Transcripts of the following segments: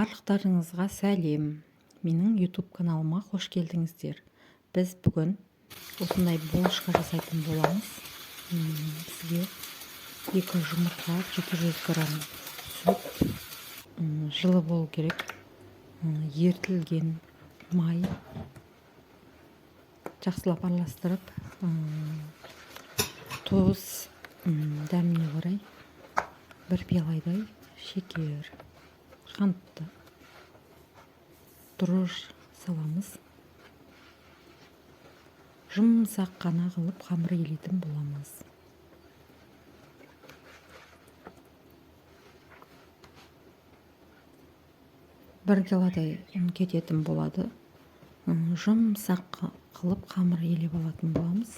Барлықтарыңызға сәлем! Менің YouTube каналыма қош келдіңіздер. Біз бүгін осындай булочка жасайтын боламыз. Бізге 2 жұмыртқа, 700 грамм сүт, жылы болу керек, ерітілген май, жақсылап араластырып, тұз, дәміне қарай, бір пиаладай шекер, қантты, дрожж саламыз. Жұмсақ қана қылып қамыр илейтін боламыз. 1 килодай ұн кететін болады. Жұмсақ қылып қамыр илеп алатын боламыз.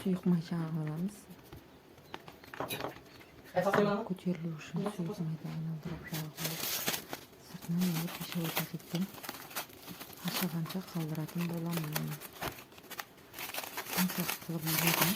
Сұйық май жағып аламыз. Көтерілу үшін сұйық майды айналдырып жағып алып, сыртынан енді пищевой пакетпен ашығанша қалдыратын боламын. Жұмсақ қылып иледім.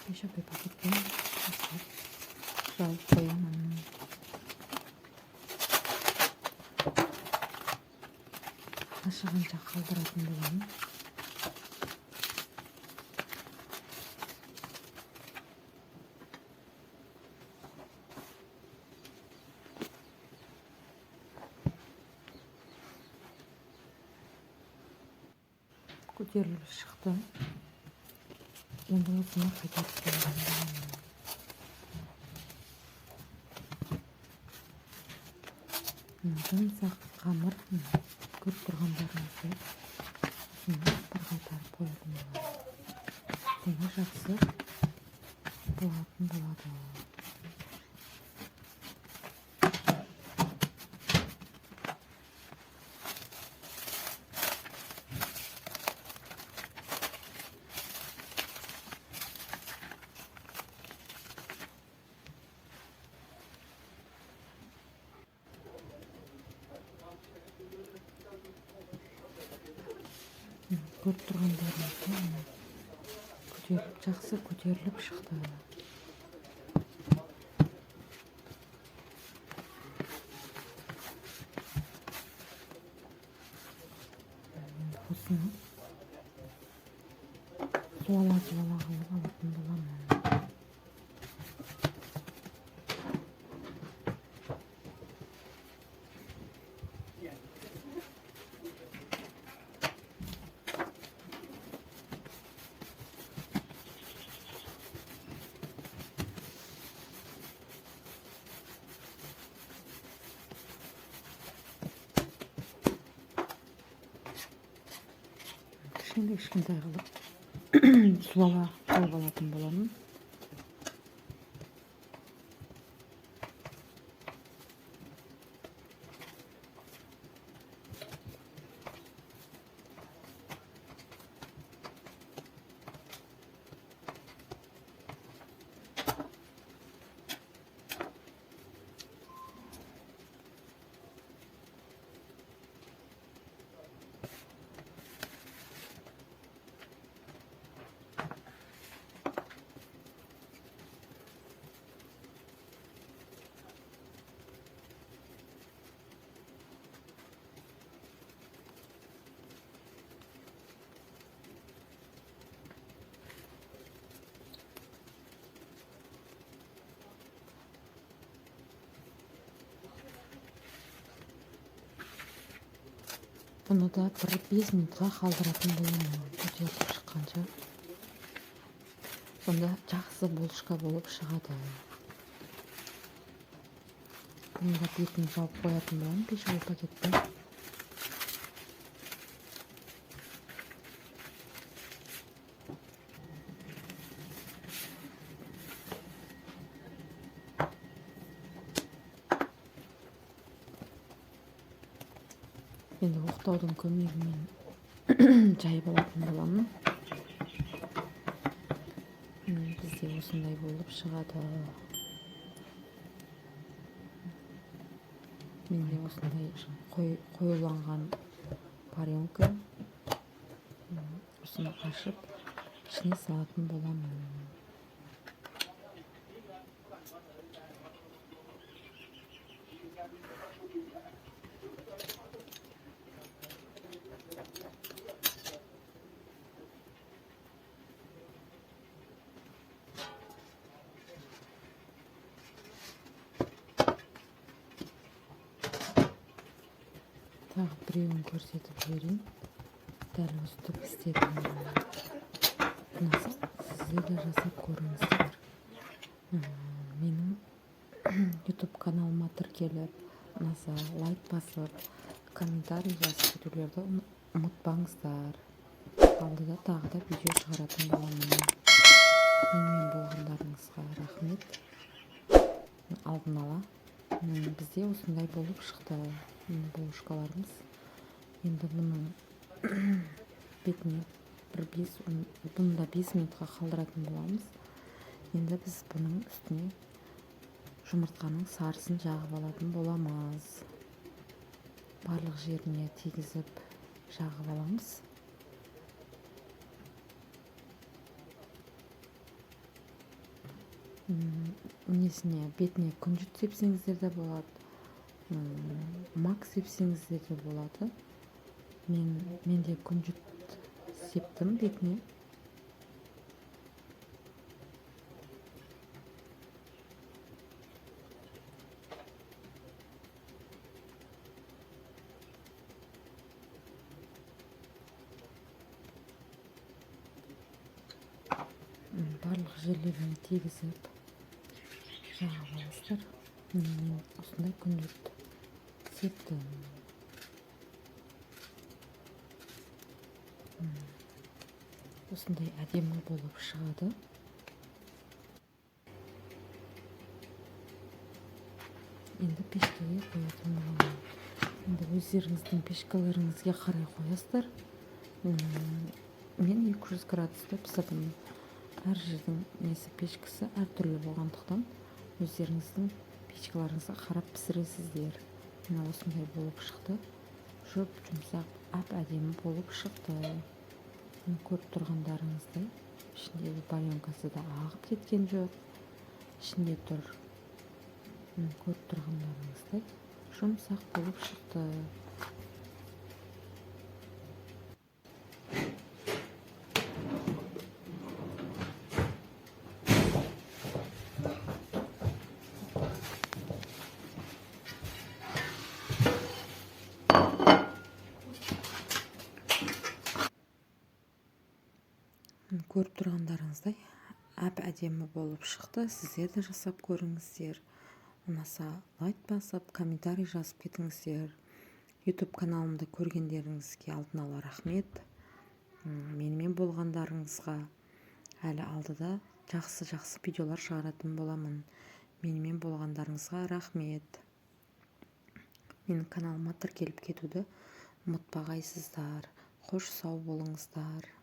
Пищевой пакетпен жасап жауып қоямын. Ашығанша қалдыратын боламын. Көтеріліп шықты. Енді осыны қайтарып қоямын. Жұмсақ қамыр, көріп тұрғандарыңыздай, осыны бір қайтарып қоятын боламын. Сонда жақсы болатын болады. Көріп тұрғандарыңыздай, жақсы көтеріліп шықты. Енді осыны зуала-зуала қылып алатын боламын. Кішкентай кішкентай қылып зуала қылып алатын боламын. Бұны да бір 5 минутқа қалдыратын боламын, көтеріліп шыққанша. Сонда жақсы булочка болып шығады. Бұны да бетін жауып қоятын боламын пищевой пакетпен. Енді оқтаудың көмегімен жайып алатын боламын. Бізде осындай болып шығады. Менде осындай қоюланған варенка. Осыны ашып ішіне салатын боламын. Тағы біреуін көрсетіп жіберейін. Дәл өстіп істедім. Ұнаса, сіздер де жасап көріңіздер. Менің YouTube каналыма тіркеліп, ұнаса лайк басып, комментарий жазып кетулерді ұмытпаңыздар. Алдыда тағы да видео шығаратын боламын. Менімен болғандарыңызға рахмет. Алдын ала бізде осындай болып шықты булочкаларымыз. Енді бұның бетіне бір бес, бұны да 5 минутқа қалдыратын боламыз. Енді біз бұның үстіне жұмыртқаның сарысын жағып алатын боламыз. Барлық жеріне тигізіп жағып аламыз. Несіне, бетіне күнжіт сепсеңіздер де болады, мак сепсеңіздер де болады. Мен де күнжіт септім бетіне. Барлық жерлеріне тигізіп жағып аласыздар. Мен осындай күнжіт септім. Осындай әдемі болып шығады. Енді пешкеге қоятын боламын. Енді өздеріңіздің пешкаларыңызға қарай қоясыздар. Мен 200 градуста пісірдім. Әр жердің несі пешкісі әртүрлі болғандықтан өздеріңіздің печкаларыңызға қарап пісіресіздер. Мына осындай болып шықты. Жұп-жұмсақ, әп-әдемі болып шықты. Міне көріп тұрғандарыңыздай, ішіндегі варенкасы да ағып кеткен жоқ. Ішінде тұр. Міне көріп тұрғандарыңыздай, жұмсақ болып шықты. Көріп тұрғандарыңыздай, әп-әдемі болып шықты. Сіздер де жасап көріңіздер. Ұнаса лайк басып, комментарий жазып кетіңіздер. YouTube каналымды көргендеріңізге алдын ала рахмет. Менімен болғандарыңызға әлі алдыда жақсы-жақсы видеолар шығаратын боламын. Менімен болғандарыңызға рахмет. Менің каналыма тіркеліп кетуді ұмытпағайсыздар. Қош сау болыңыздар.